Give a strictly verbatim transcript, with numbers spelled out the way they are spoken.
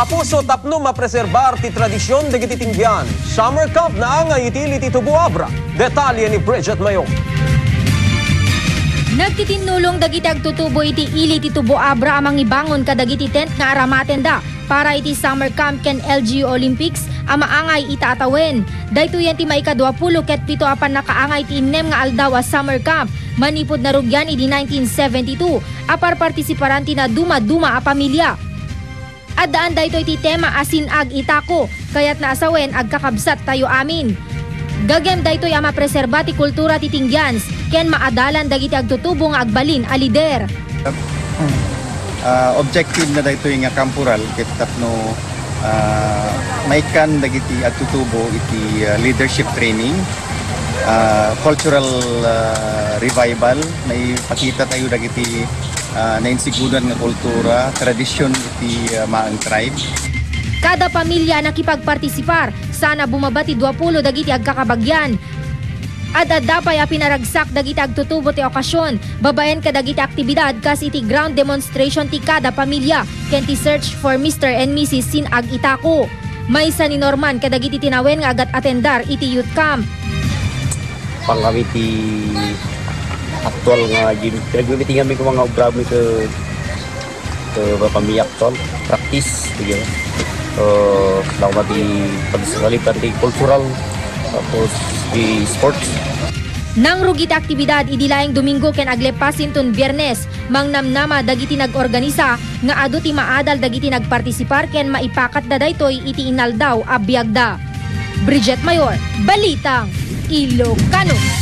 Apuso tapno mapreserbar ti tradisyon dagiti Tinggian. Summer camp naangay iti ili ti Tubo Abra. Detalye ni Bridget Mayon. Nagtitinnulong dagiti agtutubo iti ili ti Tubo Abra a mangibangon kadagiti tent nga aramatenda para iti Summer Camp ken L G U Olympics a maangay ita a tawen. Daytoyen ti maikadua pulo ket pito a pannakaangay ti innem nga aldaw a Summer Camp manipud narugian idi nineteen seventy-two a parpartisiparan ti nadumaduma a pamilia. Addaan daytoy ti tema a Sin-ag Itako, kayatna a sawen, agkakabsattayo amin. Gagem daytoy a mapreserba ti kultura ti Tinggians ken maadalan dagiti agtutubo nga agbalin a lider. Ah, objective na daytoy nga kamporal ket tapno, ah, maikkan dagiti agtutubo iti, ah, leadership training, ah, cultural, ah, revival, maipakita tayo dagiti, ah, nainsigudan nga kultura, tradisyon iti, ah, Maang tribe. Kada pamilya a nakipagpartisipar, sana bumaba ti dua pulo dagiti agkakabagian. Ad-adda pay a pinaragsak dagiti agtutubo ti okasyon babaen kadagiti aktibidad kas iti ground demonstration ti kada pamilya ken ti search for Mister and Missus Sin-ag Itako. Maysa ni Norman kadagiti tinawen nga agat-atendar iti youth camp. Pang kami ti aktual nga gym. Pinagmimitingan mi kung mga obra mi ke, ke pamilya aktual. Practice, sige. Uh, lawa di pagsaliptan di cultural, tapos di sports. Nangrugi ti aktibidad idi laeng Domingo ken aglepas inton Biyernes, mangnamnama dagiti nag-organisa nga adu ti maadal dagiti nagpartisipar ken maipakatda daytoy iti inaldaw a biagda. Bridget Mayor, Balitang Ilocano.